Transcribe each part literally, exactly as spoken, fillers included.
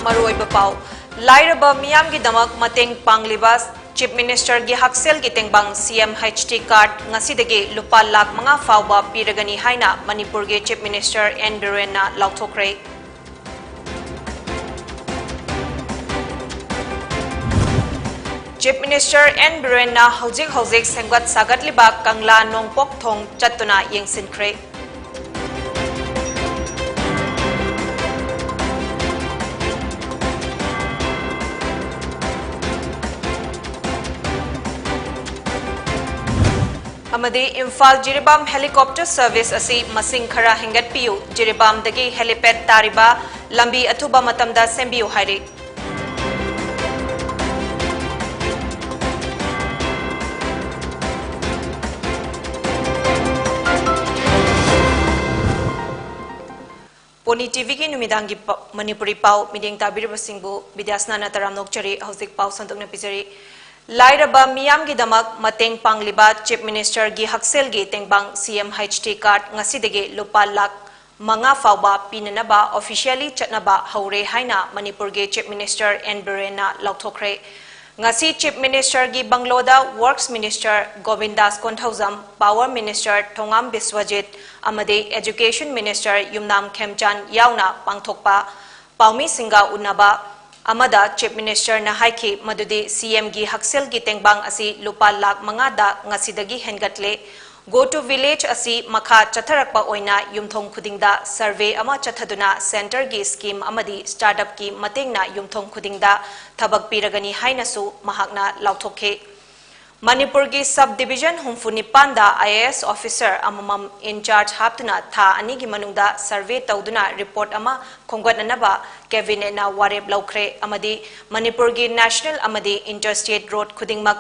ꯃꯔꯨꯑꯣꯏꯕ ꯄꯥꯎ꯫ ꯂꯥꯏꯔꯕ ꯃꯤꯌꯥꯝꯒꯤꯗꯃꯛ ꯃꯇꯦꯡ ꯄꯥꯡꯂꯤꯕ Chief Minister ꯒꯤ ꯍꯛꯁꯦꯜꯒꯤ ꯇꯦꯡꯕꯥꯡ C M H T card ꯉꯁꯤꯗꯒꯤ ꯂꯨꯄꯥ ꯂꯥꯈ ꯃꯉꯥ ꯐꯥꯎꯕ ꯄꯤꯔꯒꯅꯤ ꯍꯥꯏꯅ ꯃꯅꯤꯄꯨꯔꯒꯤ Chief Minister N Biren ꯅ ꯂꯥꯎꯊꯣꯛꯈ꯭ꯔꯦ꯫ Chief Minister N Biren ꯅ ꯍꯧꯖꯤꯛ ꯍꯧꯖꯤꯛ ꯁꯦꯝꯒꯠ ꯁꯥꯒꯠꯂꯤꯕ ꯀꯪꯂꯥ ꯅꯣꯡꯄꯣꯛ ꯊꯣꯡ ꯆꯠꯇꯨꯅ ꯌꯦꯡꯁꯤꯟꯈ꯭ꯔꯦ꯫ ꯑꯃꯗꯤ ꯏꯝꯐꯥꯜ ꯖꯤꯔꯤꯕꯥꯝ helicopter service ꯑꯁꯤ ꯃꯁꯤꯡ ꯈꯔ ꯍꯦꯟꯒꯠꯄꯤꯌꯨ, ꯖꯤꯔꯤꯕꯥꯝꯗꯒꯤ helipad ꯇꯥꯔꯤꯕ ꯂꯝꯕꯤ ꯑꯊꯨꯕ ꯃꯇꯝꯗ ꯁꯦꯝꯕꯤꯌꯨ ꯍꯥꯏꯔꯤ꯫ ꯄꯣꯅꯤ ꯇꯤꯚꯤꯒꯤ ꯅꯨꯃꯤꯗꯥꯡꯒꯤ ꯄ-, ꯃꯅꯤꯄꯨꯔꯤ ꯄꯥꯎ ꯃꯤꯠꯌꯦꯡ ꯇꯥꯕꯤꯔꯤꯕꯁꯤꯡꯕꯨ ꯕꯤꯗ꯭ꯌꯥꯁꯅꯥꯅ ꯇꯔꯥꯝꯅ ꯑꯣꯛꯆꯔꯤ꯫ ꯍꯧꯖꯤꯛ ꯄꯥꯎ ꯁꯟꯗꯣꯛꯅ ꯄꯤꯖꯔꯤ꯫ ꯂꯥꯏꯔꯕ ꯃꯤꯌꯥꯝꯒꯤꯗꯃꯛ ꯃꯇꯦꯡ ꯄꯥꯡꯂꯤꯕ Chief Minister ꯒꯤ ꯍꯛꯁꯦꯜꯒꯤ ꯇꯦꯡꯕꯥꯡ C M H T card ꯉꯁꯤꯗꯒꯤ ꯂꯨꯄꯥ ꯂꯥꯈ ꯃꯉꯥ ꯐꯥꯎꯕ ꯄꯤꯅꯅꯕ officially ꯆꯠꯅꯕ ꯍꯧꯔꯦ ꯍꯥꯏꯅ ꯃꯅꯤꯄꯨꯔꯒꯤ Chief Minister N Biren ꯅ ꯂꯥꯎꯊꯣꯛꯈ꯭ꯔꯦ꯫ ꯉꯁꯤ Chief Minister ꯒꯤ ꯕꯪꯂꯣꯗ Works Minister ꯒꯣꯕꯤꯟꯗꯥꯁ Konthoujam, Power Minister ꯊꯣꯉꯥꯝ ꯕꯤꯁ꯭ꯋꯖꯤꯠ ꯑꯃꯗꯤ Education Minister ꯌꯨꯝꯅꯥꯝ ꯈꯦꯝꯆꯥꯟ ꯌꯥꯎꯅ ꯄꯥꯡꯊꯣꯛꯄ ꯄꯥꯎꯃꯤꯁꯤꯡꯒ ꯎꯅꯕ ꯑꯃꯗ Chief Minister ꯅ ꯍꯥꯏꯈꯤ ꯃꯗꯨꯗꯤ C M ꯒꯤ ꯍꯛꯁꯦꯜꯒꯤ ꯇꯦꯡꯕꯥꯡ ꯑꯁꯤ ꯂꯨꯄꯥ ꯂꯥꯈ ꯃꯉꯥꯗ ꯉꯁꯤꯗꯒꯤ ꯍꯦꯟꯒꯠꯂꯦ꯫ Go to Village ꯑꯁꯤ ꯃꯈꯥ ꯆꯠꯊꯔꯛꯄ ꯑꯣꯏꯅ ꯌꯨꯝꯊꯣꯡ ꯈꯨꯗꯤꯡꯗ survey ꯑꯃ ꯆꯠꯊꯗꯨꯅ centre ꯒꯤ scheme ꯑꯃꯗꯤ startup ꯀꯤ ꯃꯇꯦꯡꯅ ꯌꯨꯝꯊꯣꯡ ꯈꯨꯗꯤꯡꯗ ꯊꯕꯛ ꯄꯤꯔꯒꯅꯤ ꯍꯥꯏꯅꯁꯨ ꯃꯍꯥꯛꯅ ꯂꯥꯎꯊꯣꯛꯈꯤ꯫ ꯃꯅꯤꯄꯨꯔꯒꯤ sub division ꯍꯨꯝꯐꯨ ꯅꯤꯄꯥꯟꯗ I A S officer ꯑꯃꯃꯝ in charge ꯍꯥꯞꯇꯨꯅ ꯊꯥ ꯑꯅꯤꯒꯤ ꯃꯅꯨꯡꯗ survey ꯇꯧꯗꯨꯅ report ꯑꯃ ꯈꯣꯝꯒꯠꯅꯅꯕ cabinet ꯅ ꯋꯥꯔꯦꯞ ꯂꯧꯈ꯭ꯔꯦ ꯑꯃꯗꯤ ꯃꯅꯤꯄꯨꯔꯒꯤ national ꯑꯃꯗꯤ interstate road ꯈꯨꯗꯤꯡꯃꯛ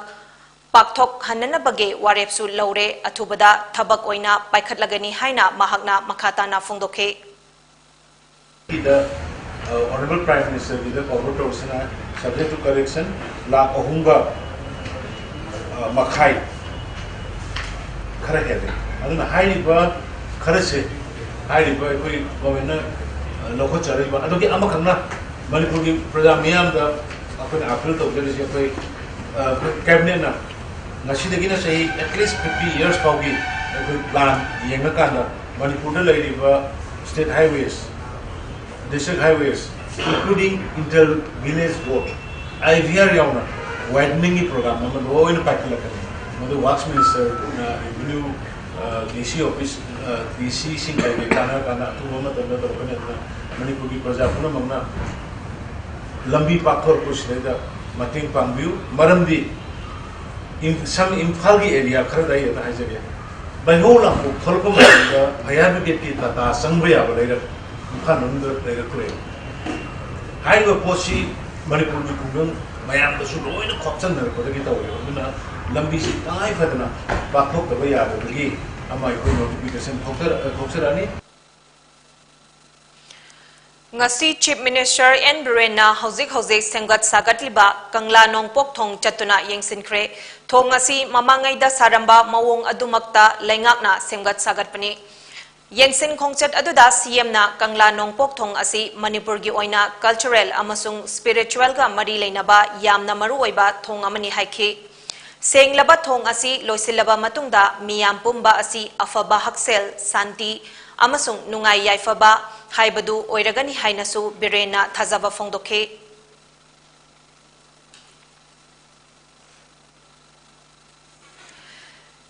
ꯄꯥꯛꯊꯣꯛꯍꯟꯅꯅꯕꯒꯤ ꯋꯥꯔꯦꯞꯁꯨ ꯂꯧꯔꯦ꯫ ꯑꯊꯨꯕꯗ ꯊꯕꯛ ꯑꯣꯏꯅ ꯄꯥꯏꯈꯠꯂꯒꯅꯤ ꯍꯥꯏꯅ ꯃꯍꯥꯛꯅ ꯃꯈꯥ ꯇꯥꯅ ꯐꯣꯡꯗꯣꯛꯈꯤ꯫ ꯀꯤꯗ, ꯑ, Honourable Prime Minister ꯒꯤꯗ forward ꯇꯧꯔꯁꯤꯅ, subject to correction, lakh ꯑꯍꯨꯝꯒ, ꯑ, ꯃꯈꯥꯏ ꯈꯔ ꯍꯦꯜꯂꯦ꯫ ꯑꯗꯨꯅ ꯍꯥꯏꯔꯤꯕ ꯈꯔꯁꯦ, ꯍꯥꯏꯔꯤꯕ ꯑꯩꯈꯣꯏ government ꯅ, ꯑ, ꯂꯧꯈꯠꯆꯔꯤꯕ ꯑꯗꯨꯒꯤ ꯑꯃꯈꯛꯅ ꯃꯅꯤꯄꯨꯔꯒꯤ ꯄ꯭ꯔꯖꯥ ꯃꯤꯌꯥꯝꯗ ꯑꯩꯈꯣꯏꯅ ꯑꯥꯄꯤꯜ ꯇꯧꯖꯔꯤꯁꯦ, ꯑꯩꯈꯣꯏ, ꯑ, ꯑꯩꯈꯣꯏ ꯀꯦꯕꯤꯅꯦꯠꯅ ꯉꯁꯤꯗꯒꯤꯅ ꯆꯍꯤ at least fifty years ꯐꯥꯎꯒꯤ ꯑꯩꯈꯣꯏ ꯄ꯭ꯂꯥꯟ ꯌꯦꯡꯉꯀꯥꯟꯗ ꯃꯅꯤꯄꯨꯔꯗ ꯂꯩꯔꯤꯕ state highways, district highways, including inter village road, I V R ꯌꯥꯎꯅ wideningꯒꯤ program ꯑꯃ ꯂꯣꯏꯅ ꯄꯥꯏꯈꯠꯂꯛꯀꯅꯤ꯫ ꯃꯗꯨ Works Ministerꯅ, revenue, ꯑ, D C office, ꯑ, D Cꯁꯤꯡ ꯀꯩꯀꯩ ꯇꯥꯟꯅꯔꯀꯥꯟꯗ ꯑꯊꯨꯕ ꯃꯇꯝꯗ ꯇꯧꯔꯛꯀꯅꯤ꯫ ꯑꯗꯨꯅ ꯃꯅꯤꯄꯨꯔꯒꯤ ꯄ꯭ꯔꯖꯥ ꯄꯨꯝꯅꯃꯛꯅ ꯂꯝꯕꯤ ꯄꯥꯛꯊꯣꯔꯛꯄꯁꯤꯗꯩꯗ ꯃꯇꯦꯡ ꯄꯥꯡꯕꯤꯌꯨ꯫ ꯃꯔꯝꯗꯤ ꯏꯝ-, ꯁꯝ ꯏꯝꯐꯥꯜꯒꯤ area ꯈꯔꯗ ꯑꯩ ꯑꯗꯨꯝ ꯍꯥꯏꯖꯒꯦ, ꯕꯥꯏꯍꯧ ꯂꯥꯡꯄꯣꯛ ꯊꯣꯛꯂꯛꯄ ꯃꯇꯝꯗ fire brigadeꯀꯤ ꯇꯥꯇꯥ ꯆꯪꯕ ꯌꯥꯕ ꯂꯩꯔꯛ ꯏꯝꯐꯥꯜ ꯃꯅꯨꯡꯗ ꯂꯩꯔꯛꯇ꯭ꯔꯦ꯫ ꯍꯥꯏꯔꯤꯕ ꯄꯣꯠꯁꯤ ꯃꯅꯤꯄꯨꯔꯒꯤ ꯈꯨꯡꯒꯪ ꯃꯌꯥꯝꯗꯁꯨ ꯂꯣꯏꯅ ꯈꯣꯞꯆꯟꯅꯔꯛꯄꯗꯒꯤ ꯇꯧꯋꯦꯕ꯫ ꯑꯗꯨꯅ ꯂꯝꯕꯤꯁꯤ ꯇꯉꯥꯏ ꯐꯗꯅ ꯄꯥꯛꯊꯣꯛꯇꯕ ꯌꯥꯗꯕꯒꯤ ꯑꯃ ꯑꯩꯈꯣꯏ notification ꯊꯣꯛꯆꯔ-, ꯊꯣꯛꯆꯔꯛꯑꯅꯤ꯫ ꯉꯁꯤ Chief Minister N ꯕꯤꯔꯦꯟꯅ ꯍꯧꯖꯤꯛ ꯍꯧꯖꯤꯛ ꯁꯦꯝꯒꯠ ꯁꯥꯒꯠꯂꯤꯕ ꯀꯪꯂꯥ ꯅꯣꯡꯄꯣꯛ ꯊꯣꯡ ꯆꯠꯇꯨꯅ ꯌꯦꯡꯁꯤꯟꯈ꯭ꯔꯦ꯫ ꯊꯣꯡ ꯑꯁꯤ ꯃꯃꯥꯡꯉꯩꯗ ꯁꯥꯔꯝꯕ ꯃꯑꯣꯡ ꯑꯗꯨꯃꯛꯇ ꯂꯩꯉꯥꯛꯅ ꯁꯦꯝꯒꯠ ꯁꯥꯒꯠꯄꯅꯤ꯫ ꯌꯦꯡꯁꯤꯟ ꯈꯣꯡꯆꯠ ꯑꯗꯨꯗ C Mꯅ ꯀꯪꯂꯥ ꯅꯣꯡꯄꯣꯛ ꯊꯣꯡ ꯑꯁꯤ ꯃꯅꯤꯄꯨꯔꯒꯤ ꯑꯣꯏꯅ cultural ꯑꯃꯁꯨꯡ spiritualꯒ ꯃꯔꯤ ꯂꯩꯅꯕ ꯌꯥꯝꯅ ꯃꯔꯨꯑꯣꯏꯕ ꯊꯣꯡ ꯑꯃꯅꯤ ꯍꯥꯏꯈꯤ꯫ ꯁꯦꯡꯂꯕ ꯊꯣꯡ ꯑꯁꯤ ꯂꯣꯏꯁꯤꯜꯂꯕ ꯃꯇꯨꯡꯗ ꯃꯤꯌꯥꯝ ꯄꯨꯝꯕ ꯑꯁꯤ ꯑꯐꯕ ꯍꯛꯁꯦꯜ, ꯁꯥꯟꯇꯤ ꯑꯃꯁꯨꯡ ꯅꯨꯡꯉꯥꯏ ꯌꯥꯏꯐꯕ ꯍꯥꯏꯕꯗꯨ ꯑꯣꯏꯔꯒꯅꯤ ꯍꯥꯏꯅꯁꯨ ꯕꯤꯔꯦꯟꯅ ꯊꯥꯖꯕ ꯐꯣꯡꯗꯣꯛꯈꯤ꯫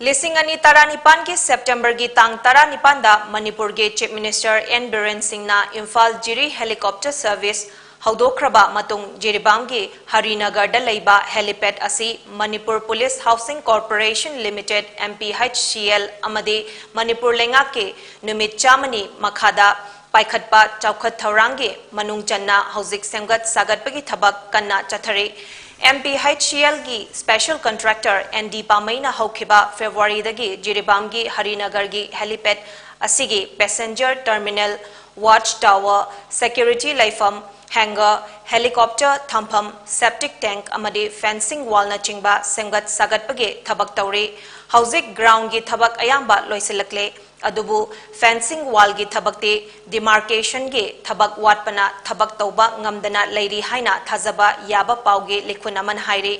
ꯂꯤꯁꯤꯡ ꯑꯅꯤ ꯇꯔꯥꯅꯤꯄꯥꯟꯒꯤ Septemberꯒꯤ ꯇꯥꯡ ꯇꯔꯥꯅꯤꯄꯥꯟꯗ ꯃꯅꯤꯄꯨꯔꯒꯤ Chief Minister N ꯕꯤꯔꯦꯟ ꯁꯤꯡꯅ ꯏꯝꯐꯥꯜ ꯖꯤꯔꯤ helicopter service ꯍꯧꯗꯣꯛꯈ꯭ꯔꯕ ꯃꯇꯨꯡ ꯖꯤꯔꯤꯕꯥꯝꯒꯤ ꯍꯔꯤꯅꯒꯔꯗ ꯂꯩꯕ helipad ꯑꯁꯤ Manipur Police Housing Corporation Limited, M P H C L, ꯑꯃꯗꯤ ꯃꯅꯤꯄꯨꯔ ꯂꯩꯉꯥꯛꯀꯤ ꯅꯨꯃꯤꯠ ꯆꯥꯝꯃꯅꯤ ꯃꯈꯥꯗ ꯄꯥꯏꯈꯠꯄ ꯆꯥꯎꯈꯠ ꯊꯧꯔꯥꯡꯒꯤ ꯃꯅꯨꯡ ꯆꯟꯅ ꯍꯧꯖꯤꯛ ꯁꯦꯝꯒꯠ ꯁꯥꯒꯠꯄꯒꯤ ꯊꯕꯛ ꯀꯟꯅ ꯆꯠꯊꯔꯤ꯫ M P H C Lꯒꯤ special contractor N D ꯄꯥꯃꯩꯅ ꯍꯧꯈꯤꯕ Februaryꯗꯒꯤ ꯖꯤꯔꯤꯕꯥꯝꯒꯤ ꯍꯔꯤꯅꯒꯔꯒꯤ helipad ꯑꯁꯤꯒꯤ passenger terminal, watch tower, security ꯂꯩꯐꯝ, hangar, helicopter ꯊꯝꯐꯝ, septic tank ꯑꯃꯗꯤ fencing wallꯅꯆꯤꯡꯕ ꯁꯦꯝꯒꯠ ꯁꯥꯒꯠꯄꯒꯤ ꯊꯕꯛ ꯇꯧꯔꯤ꯫ ꯍꯧꯖꯤꯛ groundꯒꯤ ꯊꯕꯛ ꯑꯌꯥꯝꯕ ꯂꯣꯏꯁꯤꯜꯂꯛꯂꯦ꯫ ꯑꯗꯨꯕꯨ fencing wallꯒꯤ ꯊꯕꯛꯇꯤ demarcationꯒꯤ ꯊꯕꯛ ꯋꯥꯠꯄꯅ ꯊꯕꯛ ꯇꯧꯕ ꯉꯝꯗꯅ ꯂꯩꯔꯤ ꯍꯥꯏꯅ ꯊꯥꯖꯕ ꯌꯥꯕ ꯄꯥꯎꯒꯤ ꯂꯤꯈꯨꯟ ꯑꯃꯅ ꯍꯥꯏꯔꯤ꯫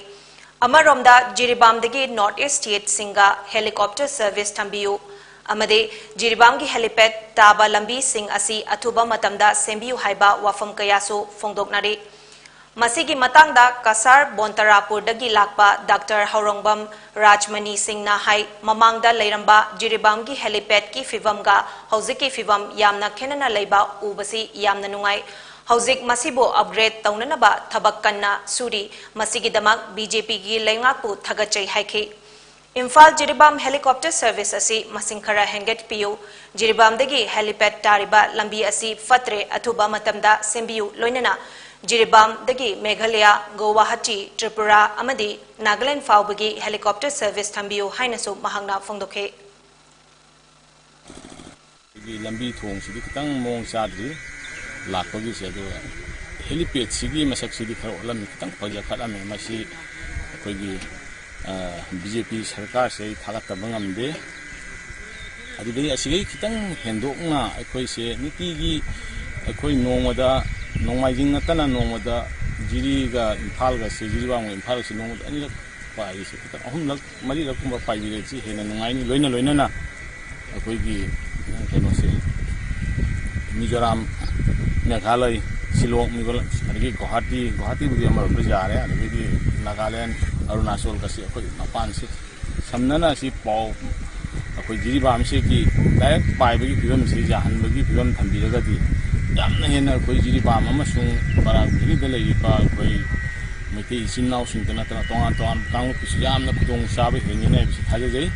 ꯑꯃꯔꯣꯝꯗ, ꯖꯤꯔꯤꯕꯥꯝꯗꯒꯤ North East stateꯁꯤꯡꯒ helicopter service ꯊꯝꯕꯤꯌꯨ ꯑꯃꯗꯤ ꯖꯤꯔꯤꯕꯥꯝꯒꯤ helipad ꯇꯥꯕ ꯂꯝꯕꯤꯁꯤꯡ ꯑꯁꯤ ꯑꯊꯨꯕ ꯃꯇꯝꯗ ꯁꯦꯝꯕꯤꯌꯨ ꯍꯥꯏꯕ ꯋꯥꯐꯝ ꯀꯌꯥꯁꯨ ꯐꯣꯡꯗꯣꯛꯅꯔꯤ꯫ ꯃꯁꯤꯒꯤ ꯃꯇꯥꯡꯗ ꯀꯁꯥꯔ ꯕꯣꯟꯇꯔꯥꯄꯨꯔꯗꯒꯤ ꯂꯥꯛꯄ ꯗꯥꯛꯇꯔ ꯍꯧꯔꯣꯡꯕꯝ ꯔꯥꯖꯃꯅꯤ ꯁꯤꯡꯅ ꯍꯥꯏ, ꯃꯃꯥꯡꯗ ꯂꯩꯔꯝꯕ ꯖꯤꯔꯤꯕꯥꯝꯒꯤ helipad ꯀꯤ ꯐꯤꯕꯝꯒ ꯍꯧꯖꯤꯛꯀꯤ ꯐꯤꯕꯝ ꯌꯥꯝꯅ ꯈꯦꯠꯅꯅ ꯂꯩꯕ ꯎꯕꯁꯤ ꯌꯥꯝꯅ ꯅꯨꯡꯉꯥꯏ꯫ ꯍꯧꯖꯤꯛ ꯃꯁꯤꯕꯨ upgrade ꯇꯧꯅꯅꯕ ꯊꯕꯛ ꯀꯟꯅ ꯁꯨꯔꯤ꯫ ꯃꯁꯤꯒꯤꯗꯃꯛ ꯕꯤꯖꯦꯄꯤꯒꯤ ꯂꯩꯉꯥꯛꯄꯨ ꯊꯥꯒꯠꯆꯩ ꯍꯥꯏꯈꯤ꯫ ꯏꯝꯐꯥꯜ ꯖꯤꯔꯤꯕꯥꯝ helicopter service ꯑꯁꯤ ꯃꯁꯤꯡ ꯈꯔ ꯍꯦꯟꯒꯠꯄꯤꯌꯨ꯫ ꯖꯤꯔꯤꯕꯥꯝꯗꯒꯤ helipad ꯇꯥꯔꯤꯕ ꯂꯝꯕꯤ ꯑꯁꯤ ꯐꯠꯇ꯭ꯔꯦ, ꯑꯊꯨꯕ ꯃꯇꯝꯗ ꯁꯦꯝꯕꯤꯌꯨ, ꯂꯣꯏꯅꯅ ꯖꯤꯔꯤꯕꯥꯝꯗꯒꯤ ꯃꯦꯘꯥꯂꯌꯥ, ꯒꯧꯋꯥꯍꯥꯇꯤ, ꯇ꯭ꯔꯤꯄꯨꯔꯥ ꯑꯃꯗꯤ ꯅꯥꯒꯥꯂꯦꯟ ꯐꯥꯎꯕꯒꯤ helicopter service ꯊꯝꯕꯤꯌꯨ ꯍꯥꯏꯅꯁꯨ ꯃꯍꯥꯛꯅ ꯐꯣꯡꯗꯣꯛꯈꯤ꯫ ꯑꯩꯈꯣꯏꯒꯤ ꯂꯝꯕꯤ ꯊꯣꯡꯁꯤꯗꯤ ꯈꯤꯇꯪ ꯃꯑꯣꯡ ꯆꯥꯗ꯭ꯔꯤ ꯂꯥꯛꯄꯒꯤꯁꯦ, ꯑꯗꯨꯒ helipad ꯁꯤꯒꯤ ꯃꯁꯛꯁꯤꯗꯤ ꯈꯔ ꯑꯣꯜꯂꯝꯃꯤ, ꯈꯤꯇꯪ ꯐꯖꯈꯠꯂꯝꯃꯤ꯫ ꯃꯁꯤ ꯑꯩꯈꯣꯏꯒꯤ, ꯑ, ꯕꯤ ꯖꯦ ꯄꯤ ꯁꯔꯀꯥꯔꯁꯦ ꯑꯩ ꯊꯥꯒꯠꯇꯕ ꯉꯝꯗꯦ꯫ ꯑꯗꯨꯗꯒꯤ ꯑꯁꯤꯗꯒꯤ ꯈꯤꯇꯪ ꯍꯦꯟꯗꯣꯛꯅ ꯑꯩꯈꯣꯏꯁꯦ ꯅꯨꯡꯇꯤꯒꯤ, ꯑꯩꯈꯣꯏ ꯅꯣꯡꯃꯗ, ꯅꯣꯡꯃꯥꯏꯖꯤꯡ ꯅꯠꯇꯅ ꯅꯣꯡꯃꯗ ꯖꯤꯔꯤꯒ ꯏꯝꯐꯥꯜꯒꯁꯦ, ꯖꯤꯔꯤꯕꯥꯝꯒ ꯏꯝꯐꯥꯜꯒꯁꯦ ꯅꯣꯡꯃꯗ ꯑꯅꯤꯔꯛ ꯄꯥꯏꯔꯤꯁꯦ, ꯈꯤꯇꯪ ꯑꯍꯨꯝꯂꯛ ꯃꯔꯤꯔꯛꯀꯨꯝꯕ ꯄꯥꯏꯕꯤꯔꯗꯤ ꯍꯦꯟꯅ ꯅꯨꯡꯉꯥꯏꯅꯤ꯫ ꯂꯣꯏꯅ ꯂꯣꯏꯅꯅ ꯑꯩꯈꯣꯏꯒꯤ, ꯀꯩꯅꯣꯁꯦ, ꯃꯤꯖꯣꯔꯥꯝ, ꯃꯦꯘꯥꯂꯌ, ꯁꯤꯂꯣꯡ, ꯃꯤꯒꯣꯂ-, ꯑꯗꯒꯤ ꯒꯨꯋꯥꯍꯥꯇꯤ, ꯒꯨꯋꯥꯍꯥꯇꯤꯕꯨꯗꯤ ꯑꯃꯔꯣꯝꯗ ꯌꯥꯔꯦ, ꯑꯗꯒꯤꯗꯤ ꯅꯥꯒꯥꯂꯦꯟ, ꯑꯔꯨꯅꯥꯆꯜꯒꯁꯤ ꯑꯩꯈꯣꯏ ꯃꯄꯥꯟꯁꯦ ꯁꯝꯅꯅ ꯑꯁꯤ ꯄꯥꯎ, ꯑꯩꯈꯣꯏ ꯖꯤꯔꯤꯕꯥꯝꯁꯤꯒꯤ direct ꯄꯥꯏꯕꯒꯤ ꯐꯤꯕꯝꯁꯤ ꯌꯥꯍꯟꯕꯒꯤ ꯐꯤꯕꯝ ꯊꯝꯕꯤꯔꯒꯗꯤ ꯌꯥꯝꯅ ꯍꯦꯟꯅ ꯑꯩꯈꯣꯏ ꯖꯤꯔꯤꯕꯥꯝ ꯑꯃꯁꯨꯡ ꯕꯔꯥꯛ ꯚꯦꯂꯤꯗ ꯂꯩꯔꯤꯕ ꯑꯩꯈꯣꯏ ꯃꯩꯇꯩ ꯏꯆꯤꯟ ꯏꯅꯥꯎꯁꯤꯡꯗ ꯅꯠꯇꯅ ꯇꯣꯉꯥꯟ ꯇꯣꯉꯥꯟꯕ ꯀꯥꯡꯂꯨꯞꯀꯤꯁꯨ ꯌꯥꯝꯅ ꯈꯨꯗꯣꯡ ꯆꯥꯕ ꯍꯦꯟꯒꯅꯤ ꯍꯥꯏꯕꯁꯤ ꯊꯥꯖꯖꯩ꯫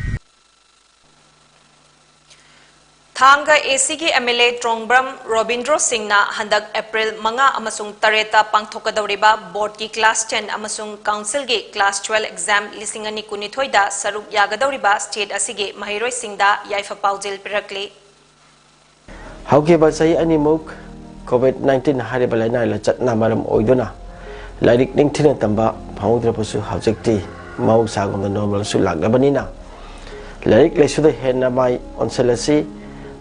ꯊꯥꯡꯒ ꯑꯦ ꯁꯤꯒꯤ ꯑꯦꯝ ꯑꯦꯜ ꯑꯦ ꯇ꯭ꯔꯣꯡꯕ꯭ꯔꯝ ꯔꯣꯕꯤꯟꯗ꯭ꯔꯣ ꯁꯤꯡꯅ ꯍꯟꯗꯛ ꯑꯦꯄ꯭ꯔꯤꯜ ꯃꯉꯥ ꯑꯃꯁꯨꯡ ꯇꯔꯦꯠꯇ ꯄꯥꯡꯊꯣꯛꯀꯗꯧꯔꯤꯕ ꯕꯣꯔꯗꯀꯤ class ten ꯑꯃꯁꯨꯡ councilꯒꯤ class twelve exam ꯂꯤꯁꯤꯡ ꯑꯅꯤ ꯀꯨꯟꯅꯤꯊꯣꯏꯗ ꯁꯔꯨꯛ ꯌꯥꯒꯗꯧꯔꯤꯕ state ꯑꯁꯤꯒꯤ ꯃꯍꯩꯔꯣꯏꯁꯤꯡꯗ ꯌꯥꯏꯐ ꯄꯥꯎꯖꯦꯜ ꯄꯤꯔꯛꯂꯤ꯫ ꯍꯧꯈꯤꯕ ꯆꯍꯤ ꯑꯅꯤꯃꯨꯛ COVID nineteen ꯍꯥꯏꯔꯤꯕ ꯂꯥꯏꯅꯥ ꯂꯥꯏꯆꯠꯅ ꯃꯔꯝ ꯑꯣꯏꯗꯨꯅ ꯂꯥꯏꯔꯤꯛ ꯅꯤꯡꯊꯤꯅ ꯇꯝꯕ ꯐꯪꯍꯧꯗ꯭ꯔꯕꯁꯨ, ꯍꯧꯖꯤꯛꯇꯤ ꯃꯍꯧꯁꯥꯒꯨꯝꯅ normalꯁꯨ ꯂꯥꯛꯂꯕꯅꯤꯅ, ꯂꯥꯏꯔꯤꯛ ꯂꯥꯏꯁꯨꯗ ꯍꯦꯟꯅ ꯃꯥꯏ ꯑꯣꯟꯁꯤꯜꯂꯁꯤ꯫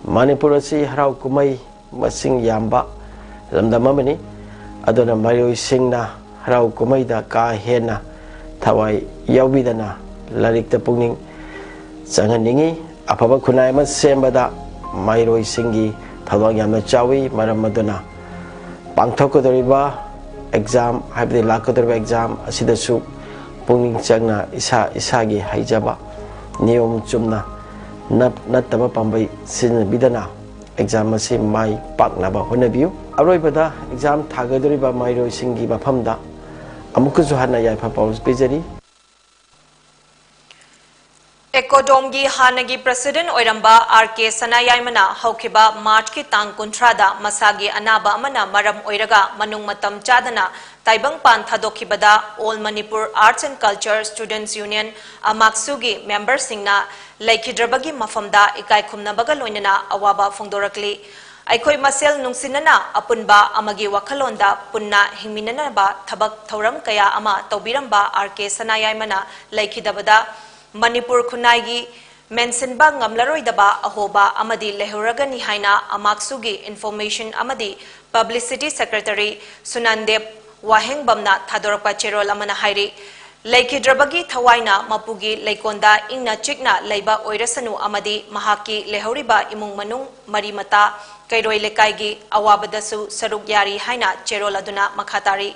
ꯃꯅꯤꯄꯨꯔ ꯑꯁꯤ ꯍꯔꯥꯎ ꯀꯨꯝꯍꯩ ꯃꯁꯤꯡ ꯌꯥꯝꯕ ꯂꯝꯗꯝ ꯑꯃꯅꯤ꯫ ꯑꯗꯨꯅ ꯃꯍꯩꯔꯣꯏꯁꯤꯡꯅ ꯍꯔꯥꯎ ꯀꯨꯝꯍꯩꯗ ꯀꯥ ꯍꯦꯟꯅ ꯊꯋꯥꯏ ꯌꯥꯎꯕꯤꯗꯅ ꯂꯥꯏꯔꯤꯛꯇ ꯄꯨꯛꯅꯤꯡ ꯆꯪꯍꯟꯅꯤꯡꯏ꯫ ꯑꯐꯕ ꯈꯨꯟꯅꯥꯏ ꯑꯃ ꯁꯦꯝꯕꯗ ꯃꯍꯩꯔꯣꯏꯁꯤꯡꯒꯤ ꯊꯧꯗꯥꯡ ꯌꯥꯝꯅ ꯆꯥꯎꯏ꯫ ꯃꯔꯝ ꯑꯗꯨꯅ ꯄꯥꯡꯊꯣꯛꯀꯗꯧꯔꯤꯕ ꯑꯦꯛꯖꯥꯝ, ꯍꯥꯏꯕꯗꯤ ꯂꯥꯛꯀꯗꯧꯔꯤꯕ ꯑꯦꯛꯖꯥꯝ ꯑꯁꯤꯗꯁꯨ ꯄꯨꯛꯅꯤꯡ ꯆꯪꯅ ꯏꯁꯥ ꯏꯁꯥꯒꯤ ꯍꯩꯖꯕ ꯅꯤꯌꯣꯝ ꯆꯨꯝꯅ ꯅꯠ-, ꯅꯠꯇꯕ ꯄꯥꯝꯕꯩ ꯁꯤꯖꯤꯟꯅꯕꯤꯗꯅ ꯑꯦꯛꯖꯥꯝ ꯑꯁꯤ ꯃꯥꯏ ꯄꯥꯛꯅꯕ ꯍꯣꯠꯅꯕꯤꯌꯨ꯫ ꯑꯔꯣꯏꯕꯗ ꯑꯦꯛꯖꯥꯝ ꯊꯥꯒꯗꯧꯔꯤꯕ ꯃꯍꯩꯔꯣꯏꯁꯤꯡꯒꯤ ꯃꯐꯝꯗ ꯑꯃꯨꯛꯀꯁꯨ ꯍꯟꯅ ꯌꯥꯏꯐ ꯄꯥꯎꯖꯦꯜ ꯄꯤꯖꯔꯤ꯫ ꯑꯦꯀꯣꯗꯣꯝꯒꯤ ꯍꯥꯟꯅꯒꯤ ꯄ꯭ꯔꯁꯤꯗꯦꯟ ꯑꯣꯏꯔꯝꯕ ꯑꯥꯔ ꯀꯦ ꯁꯅꯥꯌꯥꯏꯃꯅ ꯍꯧꯈꯤꯕ ꯃꯥꯔꯆꯀꯤ ꯇꯥꯡ ꯀꯨꯟꯊ꯭ꯔꯥꯗ ꯃꯁꯥꯒꯤ ꯑꯅꯥꯕ ꯑꯃꯅ ꯃꯔꯝ ꯑꯣꯏꯔꯒ ꯃꯅꯨꯡ ꯃꯇꯝ ꯆꯥꯗꯅ ꯇꯥꯏꯕꯪꯄꯥꯟ ꯊꯥꯗꯣꯛꯈꯤꯕꯗ All Manipur Arts and Culture Students Union, ꯑꯃꯥꯛꯁꯨꯒꯤ ꯃꯦꯝꯕꯔꯁꯤꯡꯅ ꯂꯩꯈꯤꯗ꯭ꯔꯕꯒꯤ ꯃꯐꯝꯗ ꯏꯀꯥꯏ ꯈꯨꯝꯅꯕꯒ ꯂꯣꯏꯅꯅ ꯑꯋꯥꯕ ꯐꯣꯡꯗꯣꯔꯛꯂꯤ꯫ ꯑꯩꯈꯣꯏ ꯃꯁꯦꯜ ꯅꯨꯡꯁꯤꯅꯅ ꯑꯄꯨꯟꯕ ꯑꯃꯒꯤ ꯋꯥꯈꯜꯂꯣꯟꯗ ꯄꯨꯟꯅ ꯍꯤꯡꯃꯤꯟꯅꯅꯕ ꯊꯕꯛ ꯊꯧꯔꯝ ꯀꯌꯥ ꯑꯃ ꯇꯧꯕꯤꯔꯝꯕ ꯑꯥꯔ ꯀꯦ ꯁꯅꯥꯌꯥꯏꯃꯅ ꯂꯩꯈꯤꯗꯕꯗ ꯃꯅꯤꯄꯨꯔ ꯈꯨꯟꯅꯥꯏꯒꯤ ꯃꯦꯟꯁꯤꯟꯕ ꯉꯝꯂꯔꯣꯏꯗꯕ ꯑꯍꯣꯕ ꯑꯃꯗꯤ ꯂꯩꯍꯧꯔꯒꯅꯤ ꯍꯥꯏꯅ ꯑꯃꯥꯛꯁꯨꯒꯤ ꯏꯟꯐꯣꯔꯃꯦꯁꯟ ꯑꯃꯗꯤ ꯄꯕ꯭ꯂꯤꯁꯤꯇꯤ ꯁꯦꯀ꯭ꯔꯦꯇꯔꯤ ꯁꯨꯅꯟꯗꯦꯕ ꯋꯥꯍꯦꯡꯕꯝꯅ ꯊꯥꯗꯣꯔꯛꯄ ꯆꯦꯔꯣꯜ ꯑꯃꯅ ꯍꯥꯏꯔꯤ꯫ ꯂꯩꯈꯤꯗ꯭ꯔꯕꯒꯤ ꯊꯋꯥꯏꯅ ꯃꯄꯨꯒꯤ ꯂꯩꯀꯣꯟꯗ ꯏꯪꯅ ꯆꯤꯛꯅ ꯂꯩꯕ ꯑꯣꯏꯔꯁꯅꯨ ꯑꯃꯗꯤ ꯃꯍꯥꯛꯀꯤ ꯂꯩꯍꯧꯔꯤꯕ ꯏꯃꯨꯡ ꯃꯅꯨꯡ, ꯃꯔꯤ ꯃꯇꯥ, ꯀꯩꯔꯣꯏ ꯂꯩꯀꯥꯏꯒꯤ ꯑꯋꯥꯕꯗꯁꯨ ꯁꯔꯨꯛ ꯌꯥꯔꯤ ꯍꯥꯏꯅ ꯆꯦꯔꯣꯜ ꯑꯗꯨꯅ ꯃꯈꯥ ꯇꯥꯔꯤ꯫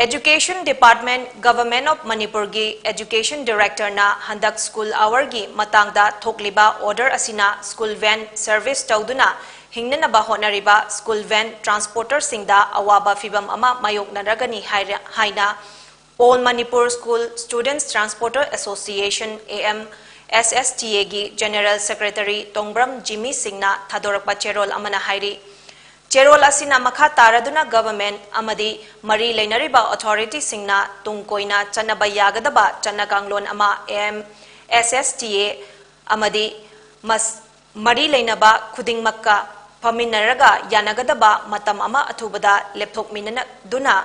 Education Department, Government of ꯃꯅꯤꯄꯨꯔꯒꯤ Education Directorꯅ ꯍꯟꯗꯛ school hourꯒꯤ ꯃꯇꯥꯡꯗ ꯊꯣꯛꯂꯤꯕ order ꯑꯁꯤꯅ school van service ꯇꯧꯗꯨꯅ ꯍꯤꯡꯅꯅꯕ ꯍꯣꯠꯅꯔꯤꯕ school van transporterꯁꯤꯡꯗ ꯑꯋꯥꯕ ꯐꯤꯚꯝ ꯑꯃ ꯃꯥꯌꯣꯛꯅꯔꯒꯅꯤ ꯍꯥꯏꯔ-, ꯍꯥꯏꯅ All Manipur School Students Transporter Association, A M S S T Aꯒꯤ General Secretary ꯇꯣꯡꯕ꯭ꯔꯝ ꯖꯤꯃꯤ ꯁꯤꯡꯅ ꯊꯥꯗꯣꯔꯛꯄ ꯆꯦꯔꯣꯜ ꯑꯃꯅ ꯍꯥꯏꯔꯤ꯫ ꯆꯦꯔꯣꯜ ꯑꯁꯤꯅ ꯃꯈꯥ ꯇꯥꯔꯗꯨꯅ government ꯑꯃꯗꯤ ꯃꯔꯤ ꯂꯩꯅꯔꯤꯕ authorityꯁꯤꯡꯅ ꯇꯨꯡ ꯀꯣꯏꯅ ꯆꯠꯅꯕ ꯌꯥꯒꯗꯕ ꯆꯠꯅ ꯀꯥꯡꯂꯣꯟ ꯑꯃ A M S S T A ꯑꯃꯗꯤ ꯃꯁ-, ꯃꯔꯤ ꯂꯩꯅꯕ ꯈꯨꯗꯤꯡꯃꯛꯀ ꯐꯝꯃꯤꯟꯅꯔꯒ ꯌꯥꯅꯒꯗꯕ ꯃꯇꯝ ꯑꯃ ꯑꯊꯨꯕꯗ ꯂꯦꯞꯊꯣꯛꯃꯤꯟꯅꯗꯨꯅ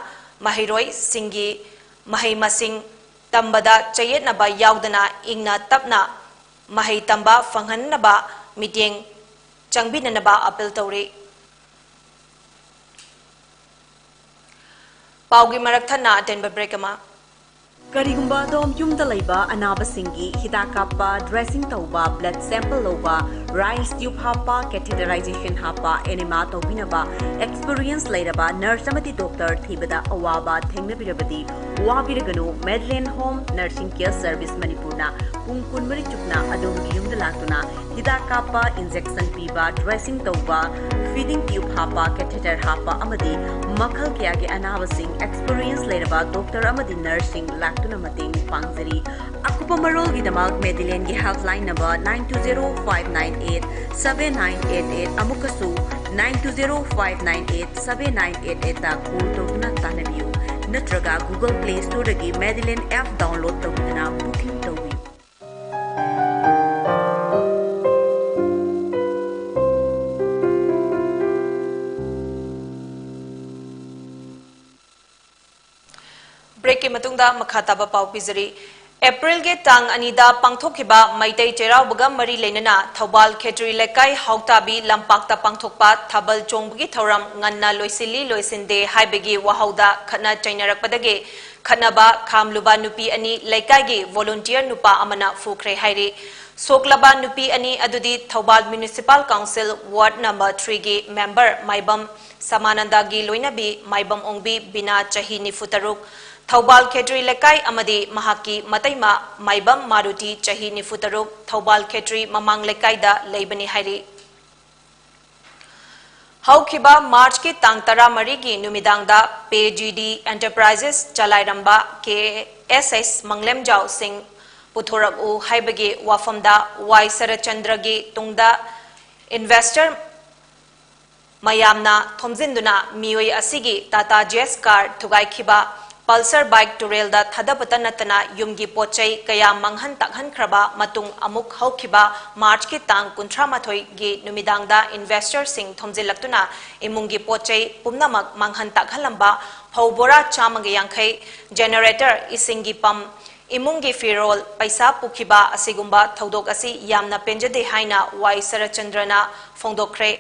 ꯃꯍꯩꯔꯣꯏꯁꯤꯡꯒꯤ ꯃꯍꯩ ꯃꯁꯤꯡ ꯇꯝꯕꯗ ꯆꯌꯦꯠꯅꯕ ꯌꯥꯎꯗꯅ ꯏꯪꯅ ꯇꯞꯅ ꯃꯍꯩ ꯇꯝꯕ ꯐꯪꯍꯟꯅꯕ ꯃꯤꯠꯌꯦꯡ ꯆꯪꯕꯤꯅꯅꯕ ꯑꯄꯤꯜ ꯇꯧꯔꯤ꯫ ꯄꯥꯎꯒꯤ ꯃꯔꯛ ꯊꯠꯅ ꯑꯇꯦꯟꯕ break ꯑꯃ꯫ ꯀꯔꯤꯒꯨꯝꯕ ꯑꯗꯣꯝ ꯌꯨꯝꯗ ꯂꯩꯕ ꯑꯅꯥꯕꯁꯤꯡꯒꯤ ꯍꯤꯗꯥꯛ ꯀꯥꯞꯄ, dressing ꯇꯧꯕ, blood sample ꯂꯧꯕ, rice tube ꯍꯥꯞꯄ, catheterization ꯍꯥꯞꯄ, enema ꯇꯧꯕꯤꯅꯕ experience ꯂꯩꯔꯕ nurse ꯑꯃꯗꯤ doctor ꯊꯤꯕꯗ ꯑꯋꯥꯕ ꯊꯦꯡꯅꯕꯤꯔꯕꯗꯤ, ꯋꯥꯕꯤꯔꯒꯅꯨ꯫ Medland Home Nursing Care Service ꯃꯅꯤꯄꯨꯔꯅ ꯄꯨꯡ ꯀꯨꯟꯃꯔꯤ ꯆꯨꯞꯅ ꯑꯗꯣꯝꯒꯤ ꯌꯨꯝꯗ ꯂꯥꯛꯇꯨꯅ ꯍꯤꯗꯥꯛ ꯀꯥꯞꯄ, injection ꯄꯤꯕ, dressing ꯇꯧꯕ, feeding tube ꯍꯥꯞꯄ, catheter ꯍꯥꯞꯄ ꯑꯃꯗꯤ ꯃꯈꯜ ꯀꯌꯥꯒꯤ ꯑꯅꯥꯕꯁꯤꯡ experience ꯂꯩꯔꯕ doctor ꯑꯃꯗꯤ nurseꯁꯤꯡ ꯂꯥꯛꯇꯨꯅ ꯃꯇꯦꯡ ꯄꯥꯡꯖꯔꯤ꯫ ꯑꯀꯨꯞꯄ ꯃꯔꯣꯜꯒꯤꯗꯃꯛ Medlandꯒꯤ helpline number nine two zero five nine eight seven nine eight eight, ꯑꯃꯨꯛꯀꯁꯨ nine two zero five nine eight seven nine eight eightꯇ call ꯇꯧꯗꯨꯅ ꯇꯥꯟꯅꯕꯤꯌꯨ, ꯅꯠꯇ꯭ꯔꯒ Google Play Storeꯗꯒꯤ Medland app download ꯇꯧꯕꯤꯗꯨꯅ booking ꯇꯧꯕꯤꯌꯨ꯫ Breakꯀꯤ ꯃꯇꯨꯡꯗ ꯃꯈꯥ ꯇꯥꯕ ꯄꯥꯎ ꯄꯤꯖꯔꯤ꯫ Aprilꯒꯤ ꯇꯥꯡ ꯑꯅꯤꯗ ꯄꯥꯡꯊꯣꯛꯈꯤꯕ ꯃꯩꯇꯩ ꯆꯩꯔꯥꯎꯕꯒ ꯃꯔꯤ ꯂꯩꯅꯅ ꯊꯧꯕꯥꯜ ꯈꯦꯇ꯭ꯔꯤ ꯂꯩꯀꯥꯏ ꯍꯥꯎꯇꯥꯕꯤ ꯂꯝꯄꯥꯛꯇ ꯄꯥꯡꯊꯣꯛꯄ ꯊꯥꯕꯜ ꯆꯣꯡꯕꯒꯤ ꯊꯧꯔꯝ ꯉꯟꯅ ꯂꯣꯏꯁꯤꯜꯂꯤ ꯂꯣꯏꯁꯤꯟꯗꯦ ꯍꯥꯏꯕꯒꯤ ꯋꯥꯍꯧꯗ ꯈꯠꯅ ꯆꯩꯅꯔꯛꯄꯗꯒꯤ ꯈꯠꯅꯕ ꯈꯥꯝꯂꯨꯕ ꯅꯨꯄꯤ ꯑꯅꯤ ꯂꯩꯀꯥꯏꯒꯤ volunteer ꯅꯨꯄꯥ ꯑꯃꯅ ꯐꯨꯈ꯭ꯔꯦ ꯍꯥꯏꯔꯤ꯫ ꯁꯣꯛꯂꯕ ꯅꯨꯄꯤ ꯑꯅꯤ ꯑꯗꯨꯗꯤ Thoubal Municipal Council Ward number threeꯒꯤ member ꯃꯥꯏꯕꯝ ꯁꯃꯥꯅꯟꯗꯒꯤ ꯂꯣꯏꯅꯕꯤ ꯃꯥꯏꯕꯝ ꯑꯣꯡꯕꯤ ꯕꯤꯅꯥ ꯆꯍꯤ ꯅꯤꯐꯨ ꯇꯔꯨꯛ, ꯊꯧꯕꯥꯜ ꯈꯦꯇ꯭ꯔꯤ ꯂꯩꯀꯥꯏ ꯑꯃꯗꯤ ꯃꯍꯥꯛꯀꯤ ꯃꯇꯩꯃ ꯃꯥꯏꯕꯝ ꯃꯥꯔꯨꯇꯤ ꯆꯍꯤ ꯅꯤꯐꯨ ꯇꯔꯨꯛ, ꯊꯧꯕꯥꯜ ꯈꯦꯇ꯭ꯔꯤ ꯃꯃꯥꯡ ꯂꯩꯀꯥꯏꯗ ꯂꯩꯕꯅꯤ ꯍꯥꯏꯔꯤ꯫ ꯍꯧꯈꯤꯕ Marchꯀꯤ ꯇꯥꯡ ꯇꯔꯥꯃꯔꯤꯒꯤ ꯅꯨꯃꯤꯗꯥꯡꯗ P G D Enterprises ꯆꯂꯥꯏꯔꯝꯕ K S S ꯃꯪꯂꯦꯝꯖꯥꯎ ꯁꯤꯡ ꯄꯨꯊꯣꯔꯛꯎ ꯍꯥꯏꯕꯒꯤ ꯋꯥꯐꯝꯗ ꯋꯥꯏ ꯁꯔꯠꯆꯟꯗ꯭ꯔꯒꯤ ꯇꯨꯡꯗ investor ꯃꯌꯥꯝꯅ ꯊꯣꯝꯖꯤꯟꯗꯨꯅ ꯃꯤꯑꯣꯏ ꯑꯁꯤꯒꯤ Tata Zest car ꯊꯨꯒꯥꯏꯈꯤꯕ, Pulsar bike ꯇꯨꯔꯦꯜꯗ ꯊꯥꯗꯕꯇ ꯅꯠꯇꯅ ꯌꯨꯝꯒꯤ ꯄꯣꯠ ꯆꯩ ꯀꯌꯥ ꯃꯥꯡꯍꯟ ꯇꯥꯛꯍꯟꯈ꯭ꯔꯕ ꯃꯇꯨꯡ ꯑꯃꯨꯛ ꯍꯧꯈꯤꯕ Marchꯀꯤ ꯇꯥꯡ ꯀꯨꯟꯊ꯭ꯔꯥ ꯃꯥꯊꯣꯏꯒꯤ ꯅꯨꯃꯤꯗꯥꯡꯗ investorꯁꯤꯡ ꯊꯣꯝꯖꯤꯜꯂꯛꯇꯨꯅ ꯏꯃꯨꯡꯒꯤ ꯄꯣꯠ ꯆꯩ ꯄꯨꯝꯅꯃꯛ ꯃꯥꯡꯍꯟ ꯇꯥꯛꯍꯜꯂꯝꯕ ꯐꯧ ꯕꯣꯔꯥ ꯆꯥꯝꯃꯒ ꯌꯥꯡꯈꯩ, ꯖꯦꯅꯦꯔꯦꯇꯔ, ꯏꯁꯤꯡꯒꯤ ꯄꯝ, ꯏꯃꯨꯡꯒꯤ ꯐꯤꯔꯣꯜ, ꯄꯩꯁꯥ ꯄꯨꯈꯤꯕ ꯑꯁꯤꯒꯨꯝꯕ ꯊꯧꯗꯣꯛ ꯑꯁꯤ ꯌꯥꯝꯅ ꯄꯦꯟꯖꯗꯦ ꯍꯥꯏꯅ ꯋꯥꯏ ꯁꯔꯠꯆꯟꯗ꯭ꯔꯅ ꯐꯣꯡꯗꯣꯛꯈ꯭ꯔꯦ꯫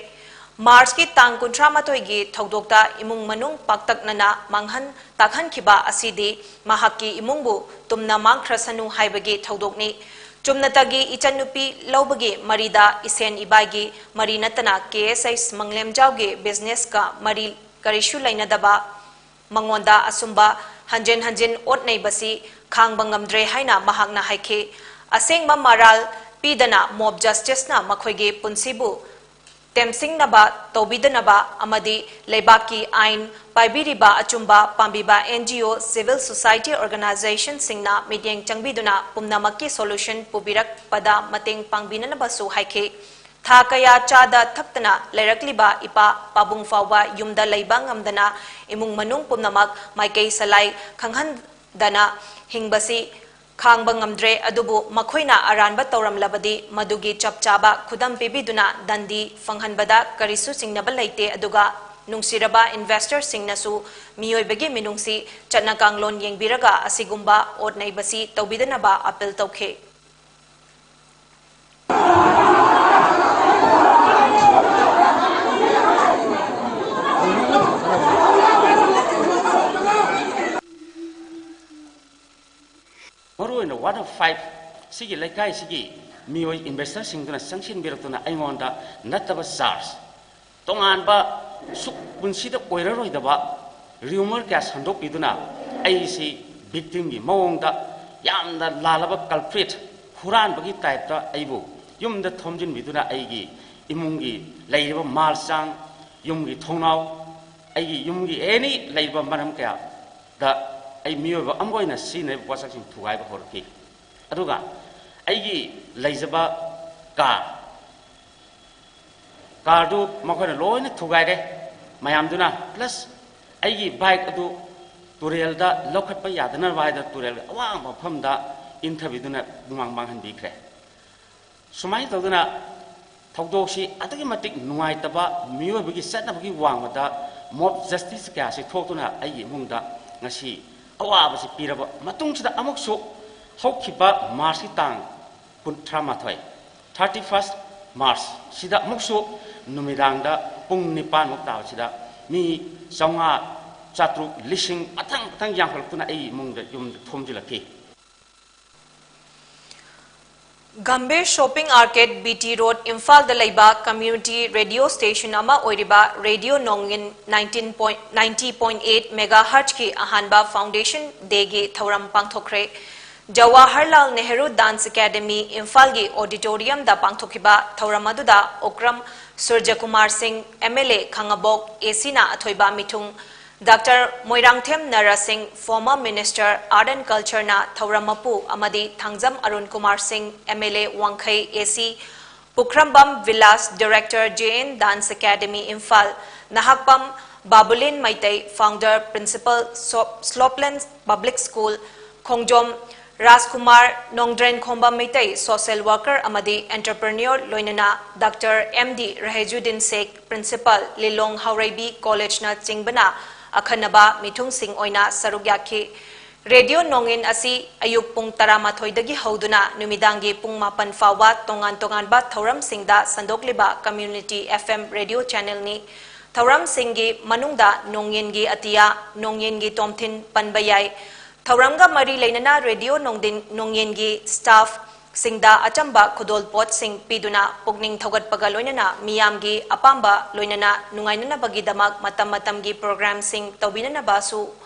ꯃꯥꯔꯆꯀꯤ ꯇꯥꯡ ꯀꯨꯟꯊ꯭ꯔꯥ ꯃꯥꯊꯣꯏꯒꯤ ꯊꯧꯗꯣꯛꯇ ꯏꯃꯨꯡ ꯃꯅꯨꯡ ꯄꯥꯛꯇꯛꯅꯅ ꯃꯥꯡꯍꯟ ꯇꯥꯛꯍꯟꯈꯤꯕ ꯑꯁꯤꯗꯤ ꯃꯍꯥꯛꯀꯤ ꯏꯃꯨꯡꯕꯨ ꯇꯨꯝꯅ ꯃꯥꯡꯈ꯭ꯔꯁꯅꯨ ꯍꯥꯏꯕꯒꯤ ꯊꯧꯗꯣꯛꯅꯤ꯫ ꯆꯨꯝꯅꯇꯒꯤ ꯏꯆꯟꯅꯨꯄꯤ ꯂꯧꯕꯒꯤ ꯃꯔꯤꯗ ꯏꯁꯦꯟ ꯏꯕꯥꯏꯒꯤ ꯃꯔꯤ ꯅꯠꯇꯅ ꯀꯦ ꯑꯦꯁ ꯑꯩꯆ ꯃꯪꯂꯦꯝꯖꯥꯎꯒꯤ ꯕꯤꯖꯤꯅꯦꯁꯀ ꯃꯔꯤ ꯀꯔꯤꯁꯨ ꯂꯩꯅꯗꯕ ꯃꯉꯣꯟꯗ ꯑꯁꯨꯝꯕ ꯍꯟꯖꯤꯟ ꯍꯟꯖꯤꯟ ꯑꯣꯠ ꯅꯩꯕꯁꯤ ꯈꯥꯡꯕ ꯉꯝꯗ꯭ꯔꯦ ꯍꯥꯏꯅ ꯃꯍꯥꯛꯅ ꯍꯥꯏꯈꯤ꯫ ꯑꯁꯦꯡꯕ ꯃꯔꯥꯜ ꯄꯤꯗꯅ ꯃꯣꯕ ꯖꯁꯇꯤꯁꯅ ꯃꯈꯣꯏꯒꯤ ꯄꯨꯟꯁꯤꯕꯨ ꯇꯦꯝꯁꯤꯡꯅꯕ ꯇꯧꯕꯤꯗꯅꯕ ꯑꯃꯗꯤ ꯂꯩꯕꯥꯛꯀꯤ ꯑꯥꯏꯟ ꯄꯥꯏꯕꯤꯔꯤꯕ ꯑꯆꯨꯝꯕ ꯄꯥꯝꯕꯤꯕ and G O, civil society ꯑꯣꯔꯒꯅꯥꯏꯖꯦꯁꯟꯁꯤꯡꯅ ꯃꯤꯠꯌꯦꯡ ꯆꯪꯕꯤꯗꯨꯅ ꯄꯨꯝꯅꯃꯛꯀꯤ ꯁꯣꯂꯨꯁꯟ ꯄꯨꯕꯤꯔꯛꯄꯗ ꯃꯇꯦꯡ ꯄꯥꯡꯕꯤꯅꯅꯕꯁꯨ ꯍꯥꯏꯈꯤ꯫ ꯊꯥ ꯀꯌꯥ ꯆꯥꯗ ꯊꯛꯇꯅ ꯂꯩꯔꯛꯂꯤꯕ ꯏꯄꯥ ꯄꯥꯕꯨꯡ ꯐꯥꯎꯕ ꯌꯨꯝꯗ ꯂꯩꯕ ꯉꯝꯗꯅ ꯏꯃꯨꯡ ꯃꯅꯨꯡ ꯄꯨꯝꯅꯃꯛ ꯃꯥꯏꯀꯩ ꯁꯂꯥꯏ ꯈꯪꯍꯟꯗꯅ ꯍꯤꯡꯕꯁꯤ ꯈꯥꯡꯕ ꯉꯝꯗ꯭ꯔꯦ꯫ ꯑꯗꯨꯕꯨ ꯃꯈꯣꯏꯅ ꯑꯔꯥꯟꯕ ꯇꯧꯔꯝꯂꯕꯗꯤ ꯃꯗꯨꯒꯤ ꯆꯞ ꯆꯥꯕ ꯈꯨꯗꯝ ꯄꯤꯕꯤꯗꯨꯅ ꯗꯟꯗꯤ ꯐꯪꯍꯟꯕꯗ ꯀꯔꯤꯁꯨ ꯆꯤꯡꯅꯕ ꯂꯩꯇꯦ꯫ ꯑꯗꯨꯒ ꯅꯨꯡꯁꯤꯔꯕ ꯏꯟꯚꯦꯁꯇꯔꯁꯤꯡꯅꯁꯨ ꯃꯤꯑꯣꯏꯕꯒꯤ ꯃꯤꯅꯨꯡꯁꯤ, ꯆꯠꯅ ꯀꯥꯡꯂꯣꯟ ꯌꯦꯡꯕꯤꯔꯒ ꯑꯁꯤꯒꯨꯝꯕ ꯑꯣꯠ ꯅꯩꯕꯁꯤ ꯇꯧꯕꯤꯗꯅꯕ ꯑꯥꯄꯤꯜ ꯇꯧꯈꯤ꯫ ꯃꯔꯨꯑꯣꯏꯅ ꯋꯥꯔꯗ ꯅꯝꯕꯔ ꯐꯥꯏꯚ ꯁꯤꯒꯤ ꯂꯩꯀꯥꯏꯁꯤꯒꯤ ꯃꯤꯑꯣꯏ ꯏꯟꯚꯦꯁꯇꯔꯁꯤꯡꯗꯨꯅ ꯆꯪꯁꯤꯟꯕꯤꯔꯛꯇꯨꯅ ꯑꯩꯉꯣꯟꯗ ꯅꯠꯇꯕ ꯆꯥꯔꯖ, ꯇꯣꯉꯥꯟꯕ ꯁꯨꯛ ꯄꯨꯟꯁꯤꯗ ꯑꯣꯏꯔꯔꯣꯏꯗꯕ ꯔꯤꯌꯨꯃꯔ ꯀꯌꯥ ꯁꯟꯗꯣꯛꯄꯤꯗꯨꯅ ꯑꯩꯁꯤ ꯚꯤꯛꯇꯤꯝꯒꯤ ꯃꯑꯣꯡꯗ ꯌꯥꯝꯅ ꯂꯥꯜꯂꯕ ꯀꯜꯄ꯭ꯔꯤꯠ, ꯍꯨꯔꯥꯟꯕꯒꯤ ꯇꯥꯏꯞꯇ ꯑꯩꯕꯨ ꯌꯨꯝꯗ ꯊꯣꯝꯖꯤꯟꯕꯤꯗꯨꯅ ꯑꯩꯒꯤ ꯏꯃꯨꯡꯒꯤ ꯂꯩꯔꯤꯕ ꯃꯥꯜ ꯆꯥꯡ, ꯌꯨꯝꯒꯤ ꯊꯣꯡꯅꯥꯎ, ꯑꯩꯒꯤ ꯌꯨꯝꯒꯤ ꯑꯦꯅꯤ ꯂꯩꯕ ꯃꯔꯝ ꯀꯌꯥꯗ ꯑꯩ ꯃꯤꯑꯣꯏꯕ ꯑꯃ ꯑꯣꯏꯅ ꯁꯤꯖꯤꯟꯅꯔꯤꯕ ꯄꯣꯠꯁꯛꯁꯤꯡ ꯊꯨꯒꯥꯏꯕ ꯍꯧꯔꯛꯈꯤ꯫ ꯑꯗꯨꯒ ꯑꯩꯒꯤ ꯂꯩꯖꯕ ꯀꯥꯔ, ꯀꯥꯔꯗꯨ ꯃꯈꯣꯏꯅ ꯂꯣꯏꯅ ꯊꯨꯒꯥꯏꯔꯦ ꯃꯌꯥꯝꯗꯨꯅ꯫ ꯄ꯭ꯂꯁ ꯑꯩꯒꯤ ꯕꯥꯏꯛ ꯑꯗꯨ ꯇꯨꯔꯦꯜꯗ ꯂꯧꯈꯠꯄ ꯌꯥꯗꯅꯕ ꯍꯥꯏꯗꯅ ꯇꯨꯔꯦꯜꯒꯤ ꯑꯋꯥꯡꯕ ꯃꯐꯝꯗ ꯏꯟꯊꯕꯤꯗꯨꯅ ꯄꯨꯡꯃꯥꯡ ꯃꯥꯡꯍꯟꯕꯤꯈ꯭ꯔꯦ꯫ ꯁꯨꯃꯥꯏꯅ ꯇꯧꯗꯅ ꯊꯧꯗꯣꯛꯁꯤ ꯑꯗꯨꯛꯀꯤ ꯃꯇꯤꯛ ꯅꯨꯡꯉꯥꯏꯇꯕ, ꯃꯤꯑꯣꯏꯕꯒꯤ ꯆꯠꯅꯕꯒꯤ ꯋꯥꯡꯃꯗ ꯃꯣꯕ ꯖꯁꯇꯤꯁ ꯀꯌꯥꯁꯤ ꯊꯣꯛꯇꯨꯅ ꯑꯩꯒꯤ ꯏꯃꯨꯡꯗ ꯉꯁꯤ ꯑꯋꯥꯕꯁꯤ ꯄꯤꯔꯕ ꯃꯇꯨꯡꯁꯤꯗ, ꯑꯃꯨꯛꯁꯨ ꯍꯧꯈꯤꯕ ꯃꯥꯔꯁꯀꯤ ꯇꯥꯡ ꯀꯨꯟꯊ꯭ꯔꯥ ꯃꯥꯊꯣꯏ, thirty first March ꯁꯤꯗ ꯑꯃꯨꯛꯁꯨ ꯅꯨꯃꯤꯗꯥꯡꯗ ꯄꯨꯡ ꯅꯤꯄꯥꯟꯃꯨꯛ ꯇꯥꯕꯁꯤꯗ ꯃꯤ ꯆꯥꯝꯃꯉꯥ, ꯆꯥꯇ꯭ꯔꯨꯛ, ꯂꯤꯁꯤꯡ ꯃꯊꯪ ꯃꯊꯪ ꯌꯥꯝꯈꯠꯂꯛꯇꯨꯅ ꯑꯩꯒꯤ ꯏꯃꯨꯡꯗ, ꯌꯨꯝꯗ ꯊꯣꯝꯖꯤꯜꯂꯛꯈꯤ꯫ Gambhir shopping arcade, B T road, ꯏꯝꯐꯥꯜꯗ ꯂꯩꯕ ꯀꯝꯃ꯭ꯌꯨꯅꯤꯇꯤ ꯔꯦꯗꯤꯑꯣ ꯁ꯭ꯇꯦꯁꯟ ꯑꯃ ꯑꯣꯏꯔꯤꯕ ꯔꯦꯗꯤꯑꯣ ꯅꯣꯡꯏꯟ ninety point eight megahertzꯀꯤ ꯑꯍꯥꯟꯕ ꯐꯥꯎꯟꯗꯦꯁꯟ ꯗꯦꯒꯤ ꯊꯧꯔꯝ ꯄꯥꯡꯊꯣꯛꯈ꯭ꯔꯦ꯫ ꯖꯋꯥꯍꯔꯂꯥꯜ ꯅꯦꯍꯔꯨ ꯗꯥꯟꯁ ꯑꯦꯀꯥꯗꯃꯤ ꯏꯝꯐꯥꯜꯒꯤ ꯑꯣꯗꯤꯇꯣꯔꯤꯌꯝꯗ ꯄꯥꯡꯊꯣꯛꯈꯤꯕ ꯊꯧꯔꯝ ꯑꯗꯨꯗ ꯑꯣꯀ꯭ꯔꯝ ꯁꯨꯔꯖꯀꯨꯃꯥꯔ ꯁꯤꯡ, ꯑꯦꯝ ꯑꯦꯜ ꯑꯦ ꯈꯥꯉꯕꯣꯛ ꯑꯦ ꯁꯤꯅ ꯑꯊꯣꯏꯕ ꯃꯤꯊꯨꯡ, ꯗꯥꯛꯇꯔ ꯃꯣꯏꯔꯥꯡꯊꯦꯝ ꯅꯔꯥ ꯁꯤꯡ, former Minister Art and Cultureꯅ ꯊꯧꯔꯝ ꯃꯄꯨ ꯑꯃꯗꯤ ꯊꯥꯡꯖꯝ ꯑꯔꯨꯟ ꯀꯨꯃꯥꯔ ꯁꯤꯡ, M L A Wangkhei A C, Pukhrambam Vilas director, J N dance academy Imphal, Nahakpam Babulin Meitei, founder, principal, ꯁꯣꯞ-, ꯁ꯭ꯂꯣꯞꯂꯦꯟ public school, Khongjom Rajkumar, Nongdrenkhomba Meitei, social worker ꯑꯃꯗꯤ ꯑꯦꯟꯇꯔꯄ꯭ꯔꯦꯅ꯭ꯌꯣꯔ, ꯂꯣꯏꯅꯅ doctor M D Rahejuddin Sheikh, principal, Lilong Haoreibi ꯀꯣꯂꯦꯖꯅ ꯆꯤꯡꯕꯅ ꯑꯈꯟꯅꯕ ꯃꯤꯊꯨꯡꯁꯤꯡ ꯑꯣꯏꯅ ꯁꯔꯨꯛ ꯌꯥꯈꯤ꯫ ꯔꯦꯗꯤꯑꯣ ꯅꯣꯡꯏꯟ ꯑꯁꯤ ꯑꯌꯨꯛ ꯄꯨꯡ ꯇꯔꯥꯃꯥꯊꯣꯏꯗꯒꯤ ꯍꯧꯗꯨꯅ ꯅꯨꯃꯤꯗꯥꯡꯒꯤ ꯄꯨꯡ ꯃꯥꯄꯟ ꯐꯥꯎꯕ ꯇꯣꯉꯥꯟ ꯇꯣꯉꯥꯟꯕ ꯊꯧꯔꯝꯁꯤꯡꯗ ꯁꯟꯗꯣꯛꯂꯤꯕ ꯀꯝꯃ꯭ꯌꯨꯅꯤꯇꯤ ꯑꯦꯐ ꯑꯦꯝ ꯔꯦꯗꯤꯑꯣ ꯆꯦꯅꯦꯜꯅꯤ꯫ ꯊꯧꯔꯝꯁꯤꯡꯒꯤ ꯃꯅꯨꯡꯗ ꯅꯣꯡꯌꯤꯟꯒꯤ ꯑꯇꯤꯌꯥ, ꯅꯣꯡꯌꯤꯟꯒꯤ ꯇꯣꯝꯊꯤꯟ ꯄꯟꯕ ꯌꯥꯏ꯫ ꯊꯧꯔꯝꯒ ꯃꯔꯤ ꯂꯩꯅꯅ ꯔꯦꯗꯤꯑꯣ ꯅꯣꯡꯗꯤꯟ-, ꯅꯣꯡꯌꯤꯟꯒꯤ ꯁ꯭ꯇꯥꯐꯁꯤꯡꯗ ꯑꯆꯝꯕ ꯈꯨꯗꯣꯜꯄꯣꯠꯁꯤꯡ ꯄꯤꯗꯨꯅ ꯄꯨꯛꯅꯤꯡ ꯊꯧꯒꯠꯄꯒ ꯂꯣꯏꯅꯅ ꯃꯤꯌꯥꯝꯒꯤ ꯑꯄꯥꯝꯕ ꯂꯣꯏꯅꯅ ꯅꯨꯡꯉꯥꯏꯅꯅꯕꯒꯤꯗꯃꯛ ꯃꯇꯝ ꯃꯇꯝꯒꯤ ꯄ꯭ꯔꯣꯒ꯭ꯔꯥꯝꯁꯤꯡ ꯇꯧꯕꯤꯅꯅꯕꯁꯨ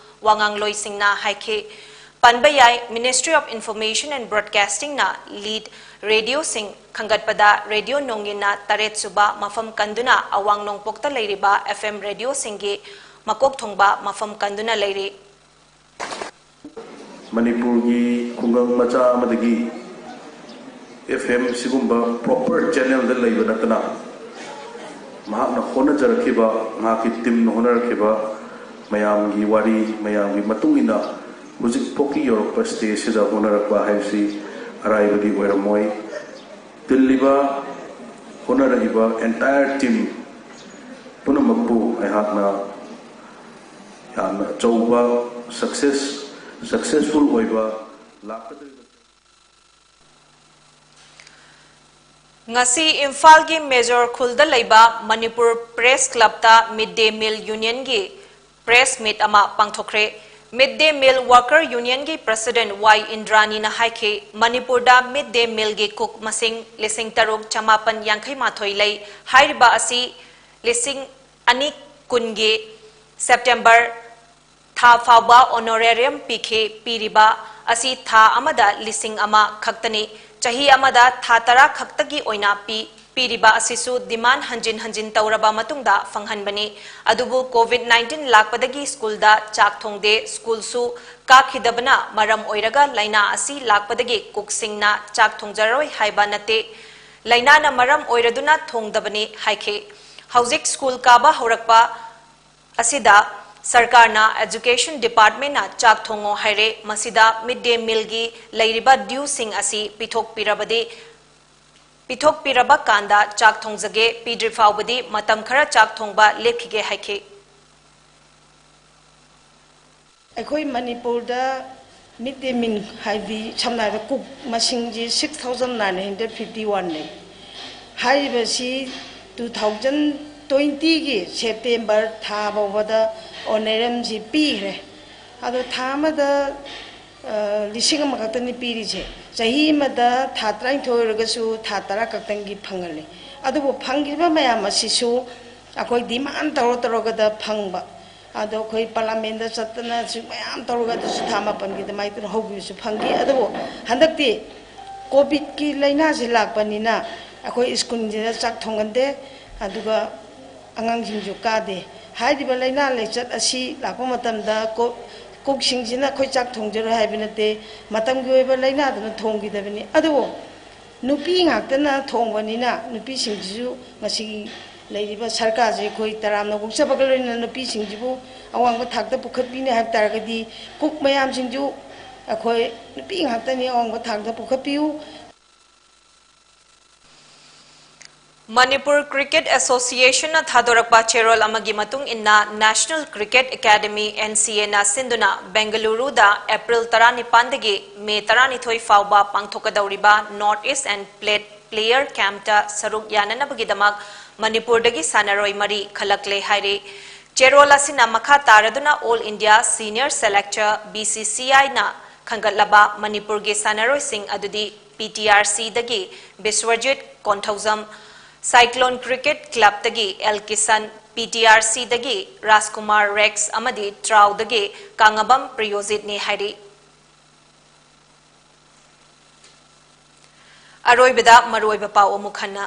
ꯋꯥꯉꯥꯡꯂꯣꯏꯁꯤꯡꯅ ꯍꯥꯏꯈꯤ꯫ ꯄꯟꯕ ꯌꯥꯏ, Ministry of Information and Broadcastingꯅ ꯂꯤꯗ ꯔꯦꯗꯤꯑꯣꯁꯤꯡ ꯈꯟꯒꯠꯄꯗ ꯔꯦꯗꯤꯑꯣ ꯅꯣꯡꯌꯤꯟꯅ ꯇꯔꯦꯠ ꯁꯨꯕ ꯃꯐꯝ ꯀꯟꯗꯨꯅ ꯑꯋꯥꯡ ꯅꯣꯡꯄꯣꯛꯇ ꯂꯩꯔꯤꯕ ꯑꯦꯐ ꯑꯦꯝ ꯔꯦꯗꯤꯑꯣꯁꯤꯡꯒꯤ ꯃꯀꯣꯛ ꯊꯣꯡꯕ ꯃꯐꯝ ꯀꯟꯗꯨꯅ ꯂꯩꯔꯤ꯫ ꯃꯅꯤꯄꯨꯔꯒꯤ ꯈꯨꯡꯒꯪ ꯃꯆꯥ ꯑꯃꯗꯒꯤ ꯑꯦꯐ ꯑꯦꯝ ꯁꯤꯒꯨꯝꯕ ꯄ꯭ꯔꯣꯄꯔ ꯆꯦꯅꯦꯜꯗ ꯂꯩꯕ ꯅꯠꯇꯅ, ꯃꯍꯥꯛꯅ ꯍꯣꯠꯅꯖꯔꯛꯈꯤꯕ, ꯃꯍꯥꯛꯀꯤ ꯇꯤꯝꯅ ꯍꯣꯠꯅꯔꯛꯈꯤꯕ ꯃꯌꯥꯝꯒꯤ ꯋꯥꯔꯤ, ꯃꯌꯥꯝꯒꯤ ꯃꯇꯨꯡ ꯏꯟꯅ ꯍꯧꯖꯤꯛ ꯐꯥꯎꯒꯤ ꯌꯧꯔꯛꯄ ꯁ꯭ꯇꯦꯖꯁꯤꯗ ꯍꯣꯠꯅꯔꯛꯄ ꯍꯥꯏꯕꯁꯤ ꯑꯔꯥꯏꯕꯗꯤ ꯑꯣꯏꯔꯝꯃꯣꯏ꯫ ꯇꯤꯜꯂꯤꯕ, ꯍꯣꯠꯅꯔꯛꯏꯕ entire team ꯄꯨꯝꯅꯃꯛꯄꯨ ꯑꯩꯍꯥꯛꯅ ꯌꯥꯝꯅ ꯑꯆꯧꯕ ꯁꯛꯁꯦꯁ, ꯁꯛꯁꯦꯁꯐꯨꯜ ꯑꯣꯏꯕ ꯂꯥꯛꯀꯗꯧꯔꯤꯕ꯫ ꯉꯁꯤ ꯏꯝꯐꯥꯜꯒꯤ ꯃꯦꯖꯣꯔ ꯈꯨꯜꯗ ꯂꯩꯕ ꯃꯅꯤꯄꯨꯔ ꯄ꯭ꯔꯦꯁ ꯀ꯭ꯂꯕꯇ ꯃꯤꯗ ꯗꯦ ꯃꯤꯜ ꯌꯨꯅꯤꯌꯟꯒꯤ ꯄ꯭ꯔꯦꯁ ꯃꯤꯠ ꯑꯃ ꯄꯥꯡꯊꯣꯛꯈ꯭ꯔꯦ꯫ ꯃꯤꯗ ꯗꯦ ꯃꯤꯜ ꯋꯥꯔꯀꯔ ꯌꯨꯅꯤꯌꯟꯒꯤ ꯄ꯭ꯔꯁꯤꯗꯦꯟꯠ ꯋꯥꯏ ꯏꯟꯗ꯭ꯔꯥꯅꯤꯅ ꯍꯥꯏꯈꯤ, ꯃꯅꯤꯄꯨꯔꯗ ꯃꯤꯗ ꯗꯦ ꯃꯤꯜꯒꯤ ꯀꯨꯛ ꯃꯁꯤꯡ ꯂꯤꯁꯤꯡ ꯇꯔꯨꯛ ꯆꯃꯥꯄꯟ ꯌꯥꯡꯈꯩ ꯃꯥꯊꯣꯏ ꯂꯩ꯫ ꯍꯥꯏꯔꯤꯕ ꯑꯁꯤ ꯂꯤꯁꯤꯡ ꯑꯅꯤ ꯀꯨꯟꯒꯤ ꯁꯦꯞꯇꯦꯝꯕꯔ ꯊꯥ ꯐꯥꯎꯕ ꯑꯣꯅꯣꯔꯦꯔꯤꯌꯝ ꯄꯤꯈꯤ꯫ ꯄꯤꯔꯤꯕ ꯑꯁꯤ ꯊꯥ ꯑꯃꯗ ꯂꯤꯁꯤꯡ ꯑꯃ ꯈꯛꯇꯅꯤ꯫ ꯆꯍꯤ ꯑꯃꯗ ꯊꯥ ꯇꯔꯥ ꯈꯛꯇꯒꯤ ꯑꯣꯏꯅ ꯄꯤ꯫ ꯄꯤꯔꯤꯕ ꯑꯁꯤꯁꯨ ꯗꯤꯃꯥꯟ ꯍꯟꯖꯤꯟ ꯍꯟꯖꯤꯟ ꯇꯧꯔꯕ ꯃꯇꯨꯡꯗ ꯐꯪꯍꯟꯕꯅꯤ꯫ ꯑꯗꯨꯕꯨ ꯀꯣꯚꯤꯗ ꯅꯥꯏꯟꯇꯤꯟ ꯂꯥꯛꯄꯗꯒꯤ ꯁ꯭ꯀꯨꯜꯗ ꯆꯥꯛ ꯊꯣꯡꯗꯦ꯫ ꯁ꯭ꯀꯨꯜꯁꯨ ꯀꯥꯈꯤꯗꯕꯅ ꯃꯔꯝ ꯑꯣꯏꯔꯒ ꯂꯥꯏꯅꯥ ꯑꯁꯤ ꯂꯥꯛꯄꯗꯒꯤ ꯀꯨꯛꯁꯤꯡꯅ ꯆꯥꯛ ꯊꯣꯡꯖꯔꯣꯏ ꯍꯥꯏꯕ ꯅꯠꯇꯦ꯫ ꯂꯥꯏꯅꯥꯅ ꯃꯔꯝ ꯑꯣꯏꯔꯗꯨꯅ ꯊꯣꯡꯗꯕꯅꯤ ꯍꯥꯏꯈꯤ꯫ ꯍꯧꯖꯤꯛ ꯁ꯭ꯀꯨꯜ ꯀꯥꯕ ꯍꯧꯔꯛꯄ ꯑꯁꯤꯗ ꯁꯔꯀꯥꯔꯅ ꯑꯦꯖꯨꯀꯦꯁꯟ ꯗꯤꯄꯥꯔꯠꯃꯦꯟꯅ ꯆꯥꯛ ꯊꯣꯡꯉꯣ ꯍꯥꯏꯔꯦ꯫ ꯃꯁꯤꯗ ꯃꯤꯗ ꯗꯦ ꯃꯤꯜꯒꯤ ꯂꯩꯔꯤꯕ ꯗ꯭ꯌꯨꯁꯤꯡ ꯑꯁꯤ ꯄꯤꯊꯣꯛꯄꯤꯔꯕꯗꯤ, ꯄꯤꯊꯣꯛꯄꯤꯔꯕ ꯀꯥꯟꯗ ꯆꯥꯛ ꯊꯣꯡꯖꯒꯦ, ꯄꯤꯗ꯭ꯔꯤ ꯐꯥꯎꯕꯗꯤ ꯃꯇꯝ ꯈꯔ ꯆꯥꯛ ꯊꯣꯡꯕ ꯂꯦꯞꯈꯤꯒꯦ ꯍꯥꯏꯈꯤ꯫ ꯑꯩꯈꯣꯏ ꯃꯅꯤꯄꯨꯔꯗ ꯃꯤꯗ ꯗꯦ ꯃꯤꯜ ꯍꯥꯏꯗꯤ ꯁꯝꯅ ꯍꯥꯏꯔꯕꯗ ꯀꯨꯛ ꯃꯁꯤꯡꯁꯤ six thousand nine hundred fifty one ꯂꯩ꯫ ꯍꯥꯏꯔꯤꯕꯁꯤ ꯇꯨ ꯊꯥꯎꯖꯟ ꯇ꯭ꯋꯦꯟꯇꯤꯒꯤ ꯁꯦꯞꯇꯦꯝꯕꯔ ꯊꯥ ꯐꯥꯎꯕꯗ ꯑꯣꯅꯔꯦꯔꯤꯌꯝꯁꯤ ꯄꯤꯈ꯭ꯔꯦ꯫ ꯑꯗꯣ ꯊꯥ ꯑꯃꯗ, ꯑ, ꯂꯤꯁꯤꯡ ꯑꯃꯈꯛꯇꯅꯤ ꯄꯤꯔꯤꯁꯦ꯫ ꯆꯍꯤ ꯑꯃꯗ ꯊꯥ ꯇꯔꯥꯅꯤꯊꯣꯏ ꯑꯣꯏꯔꯒꯁꯨ ꯊꯥ ꯇꯔꯥ ꯈꯛꯇꯪꯒꯤ ꯐꯪꯍꯜꯂꯤ꯫ ꯑꯗꯨꯕꯨ ꯐꯪꯈꯤꯕ ꯃꯌꯥꯝ ꯑꯁꯤꯁꯨ ꯑꯩꯈꯣꯏ ꯗꯤꯃꯥꯟ ꯇꯧꯔ ꯇꯧꯔꯒꯗ ꯐꯪꯕ꯫ ꯑꯗꯣ ꯑꯩꯈꯣꯏ ꯄꯥꯔꯂꯥꯃꯦꯟꯗ ꯆꯠꯇꯅ ꯁꯤ ꯃꯌꯥꯝ ꯇꯧꯔꯒ ꯑꯗꯨꯁꯨ ꯊꯥ ꯃꯥꯄꯟꯒꯤ ꯑꯗꯨꯃꯥꯏꯅ ꯇꯧꯔ ꯍꯧꯈꯤꯕꯁꯨ ꯐꯪꯈꯤ꯫ ꯑꯗꯨꯕꯨ ꯍꯟꯗꯛꯇꯤ ꯀꯣꯚꯤꯗꯀꯤ ꯂꯥꯏꯅꯥꯁꯤ ꯂꯥꯛꯄꯅꯤꯅ ꯑꯩꯈꯣꯏ ꯁ꯭ꯀꯨꯜꯁꯤꯗ ꯆꯥꯛ ꯊꯣꯡꯍꯟꯗꯦ, ꯑꯗꯨꯒ ꯑꯉꯥꯡꯁꯤꯡꯁꯨ ꯀꯥꯗꯦ꯫ ꯍꯥꯏꯔꯤꯕ ꯂꯥꯏꯅꯥ ꯂꯥꯏꯆꯠ ꯑꯁꯤ ꯂꯥꯛꯄ ꯃꯇꯝꯗ ꯀꯣ-, ꯀꯨꯛꯁꯤꯡꯁꯤꯅ ꯑꯩꯈꯣꯏ ꯆꯥꯛ ꯊꯣꯡꯖꯔꯣꯏ ꯍꯥꯏꯕ ꯅꯠꯇꯦ, ꯃꯇꯝꯒꯤ ꯑꯣꯏꯕ ꯂꯥꯏꯅꯥꯗꯨꯅ ꯊꯣꯡꯈꯤꯗꯕꯅꯤ꯫ ꯑꯗꯨꯕꯨ ꯅꯨꯄꯤ ꯉꯥꯛꯇꯅ ꯊꯣꯡꯕꯅꯤꯅ ꯅꯨꯄꯤꯁꯤꯡꯁꯤꯁꯨ ꯉꯁꯤꯒꯤ ꯂꯩꯔꯤꯕ ꯁꯔꯀꯥꯔꯁꯦ ꯑꯩꯈꯣꯏ ꯇꯔꯥꯝꯅ ꯑꯣꯛꯆꯕꯒ ꯂꯣꯏꯅꯅ ꯅꯨꯄꯤꯁꯤꯡꯁꯤꯕꯨ ꯑꯋꯥꯡꯕ ꯊꯥꯛꯇ ꯄꯨꯈꯠꯄꯤꯅꯤ ꯍꯥꯏꯕ ꯇꯥꯔꯒꯗꯤ ꯀꯨꯛ ꯃꯌꯥꯝꯁꯤꯡꯁꯨ ꯑꯩꯈꯣꯏ ꯅꯨꯄꯤ ꯉꯥꯛꯇꯅꯤ ꯑꯋꯥꯡꯕ ꯊꯥꯛꯇ ꯄꯨꯈꯠꯄꯤꯌꯨ꯫ ꯃꯅꯤꯄꯨꯔ ꯀ꯭ꯔꯤꯀꯦꯠ ꯑꯦꯁꯣꯁꯤꯌꯦꯁꯟꯅ ꯊꯥꯗꯣꯔꯛꯄ ꯆꯦꯔꯣꯜ ꯑꯃꯒꯤ ꯃꯇꯨꯡ ꯏꯟꯅ, National Cricket Academy, N C A ꯅ ꯁꯤꯟꯗꯨꯅ ꯕꯦꯡꯒꯂꯨꯔꯨꯗ ꯑꯦꯄ꯭ꯔꯤꯜ ꯇꯔꯥꯅꯤꯄꯥꯟꯗꯒꯤ ꯃꯦ ꯇꯔꯥꯅꯤꯊꯣꯏ ꯐꯥꯎꯕ ꯄꯥꯡꯊꯣꯛꯀꯗꯧꯔꯤꯕ North East and Plate Player Campꯇ ꯁꯔꯨꯛ ꯌꯥꯅꯅꯕꯒꯤꯗꯃꯛ ꯃꯅꯤꯄꯨꯔꯗꯒꯤ ꯁꯥꯟꯅꯔꯣꯏ ꯃꯔꯤ ꯈꯜꯂꯛꯂꯦ ꯍꯥꯏꯔꯤ꯫ ꯆꯦꯔꯣꯜ ꯑꯁꯤꯅ ꯃꯈꯥ ꯇꯥꯔꯗꯨꯅ All India Senior Selector, B C C I ꯅ ꯈꯟꯒꯠꯂꯕ ꯃꯅꯤꯄꯨꯔꯒꯤ ꯁꯥꯟꯅꯔꯣꯏꯁꯤꯡ ꯑꯗꯨꯗꯤ P T R C ꯗꯒꯤ ꯕꯤꯁ꯭ꯋꯖꯤꯠ ꯀꯣꯟꯊꯧꯖꯝ, ꯁꯥꯏꯀ꯭ꯂꯣꯟ ꯀ꯭ꯔꯤꯀꯦꯠ ꯀ꯭ꯂꯕꯇꯒꯤ L Kishan, P T R C ꯗꯒꯤ ꯔꯥꯖꯀꯨꯃꯥꯔ ꯔꯦꯛꯁ ꯑꯃꯗꯤ ꯇ꯭ꯔꯥꯎꯗꯒꯤ ꯀꯥꯉꯕꯝ ꯄ꯭ꯔꯤꯌꯣꯖꯤꯠꯅꯤ ꯍꯥꯏꯔꯤ꯫ ꯑꯔꯣꯏꯕꯗ ꯃꯔꯨꯑꯣꯏꯕ ꯄꯥꯎ ꯑꯃꯨꯛ ꯍꯟꯅ꯫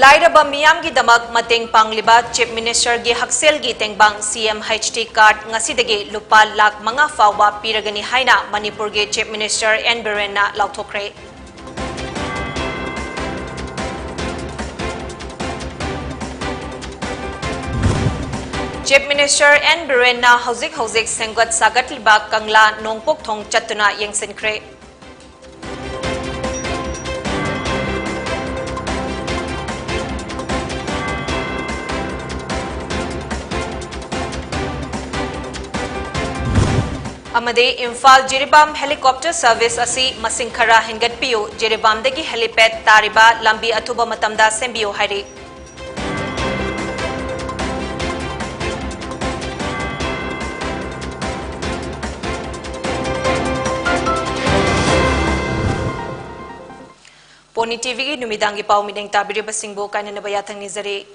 ꯂꯥꯏꯔꯕ ꯃꯤꯌꯥꯝꯒꯤꯗꯃꯛ ꯃꯇꯦꯡ ꯄꯥꯡꯂꯤꯕ Chief Ministerꯒꯤ ꯍꯛꯁꯦꯜꯒꯤ ꯇꯦꯡꯕꯥꯡ C M H T card ꯉꯁꯤꯗꯒꯤ ꯂꯨꯄꯥ ꯂꯥꯈ ꯃꯉꯥ ꯐꯥꯎꯕ ꯄꯤꯔꯒꯅꯤ ꯍꯥꯏꯅ ꯃꯅꯤꯄꯨꯔꯒꯤ Chief Minister N ꯕꯤꯔꯦꯟꯅ ꯂꯥꯎꯊꯣꯛꯈ꯭ꯔꯦ꯫ Chief Minister N ꯕꯤꯔꯦꯟꯅ ꯍꯧꯖꯤꯛ ꯍꯧꯖꯤꯛ ꯁꯦꯝꯒꯠ ꯁꯥꯒꯠꯂꯤꯕ ꯀꯪꯂꯥ ꯅꯣꯡꯄꯣꯛ ꯊꯣꯡ ꯆꯠꯇꯨꯅ ꯌꯦꯡꯁꯤꯟꯈ꯭ꯔꯦ꯫ ꯑꯃꯗꯤ ꯏꯝꯐꯥꯜ ꯖꯤꯔꯤꯕꯥꯝ helicopter service ꯑꯁꯤ ꯃꯁꯤꯡ ꯈꯔ ꯍꯦꯟꯒꯠꯄꯤꯌꯨ, ꯖꯤꯔꯤꯕꯥꯝꯗꯒꯤ helipad ꯇꯥꯔꯤꯕ ꯂꯝꯕꯤ ꯑꯊꯨꯕ ꯃꯇꯝꯗ ꯁꯦꯝꯕꯤꯌꯨ ꯍꯥꯏꯔꯤ꯫ ꯄꯣꯅꯤ ꯇꯤꯚꯤꯒꯤ ꯅꯨꯃꯤꯗꯥꯡꯒꯤ ꯄꯥꯎ ꯃꯤꯠꯌꯦꯡ ꯇꯥꯕꯤꯔꯤꯕꯁꯤꯡꯕꯨ ꯀꯥꯏꯅꯅꯕ ꯌꯥꯊꯪ ꯅꯤꯖꯔꯤ꯫